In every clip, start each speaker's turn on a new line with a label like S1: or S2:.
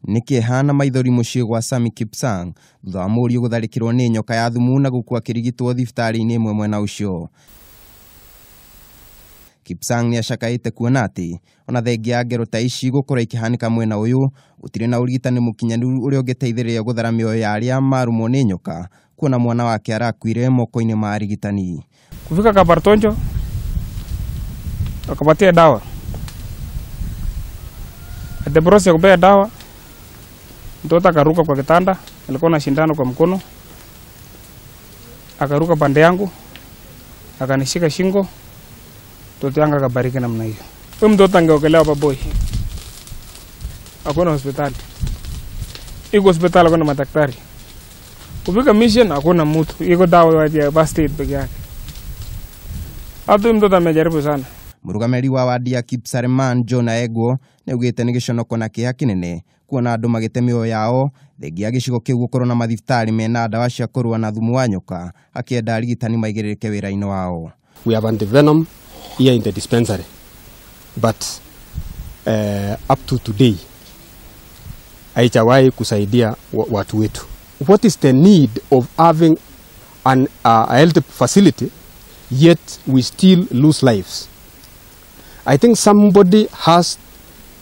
S1: Nĩ kĩeha na maithori mũciĩ gwa Sami Kipsang thutha wa mũriũ gũtharĩkĩrwo nĩ nyoka ya thumu na gũkua akĩrigitwo thibitarĩ-inĩ ĩmwe mwena ũcio. Kipsang nĩ acakaĩte kuona atĩ ona thengia ya ngero ta ici gũkorwo ikĩhanĩka mwena ũyũ gũtirĩ na ũrigitani mũkinyanĩru ũrĩa ũngĩteithĩrĩria gũthara mĩoyo ya arĩa marũmwo nĩ nyoka kuona mwana wake arakuire moko-inĩ ma arigitani.
S2: Kufika Kabartonjo wakapatia dawa. At the process ya kupea dawa, mtoto akaruka kwa kitanda, alikuwa na shindano kwa mkono, akaruka pande yangu, akanishika shingo, mtoto yangu akabariki namna hiyo. Huyu mtoto angeokelewa baboi. Hakuna hospitali. Iko hospitali hakuna madaktari. Kufika mission hakuna mtu, iko dawa ya first aid peke yake. Hata huyu mtoto amejaribu sana.
S1: Mũrũgamĩrĩri wa wadi ya Kipsareman John Aegwo nĩaugĩte nĩ gĩconoko na kĩeha kĩnene kuona andũ magĩte mĩoyo yao thengia ya gĩcigo kĩu gũkorwo na mathibitarĩ mena ndawa cia kũrũa na thumu wa nyoka, akĩenda arigitani maigĩrĩrĩke wĩra-inĩ wao.
S3: We have antivenom here in the dispensary, but up to today haijawahi kusaidia watu wetu. What is the need of having a health facility yet we still lose lives? I think somebody has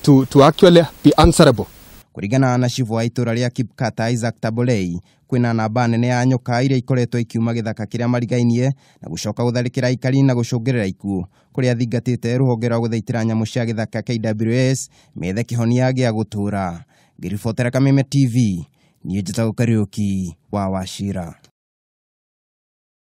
S3: to actually be answerable.
S1: Kũringana na cibũ wa itũra rĩa Kipkata Isaac Tabolei, kwĩna namba nene ya nyoka iria ikoretwo ikiuma gĩthaka kĩrĩa marigainie na gũcoka gũtharĩkĩra aikari na gũcũngĩrĩra ikuũ, kũrĩa thingatĩte rũhonge rwa gũthaitĩra nyamũ cia gĩthaka KWS methe kĩhonia gĩa gũtũra. Ngĩribotera Kameme TV, niĩ njĩtagwo Kariũki wa Wachira.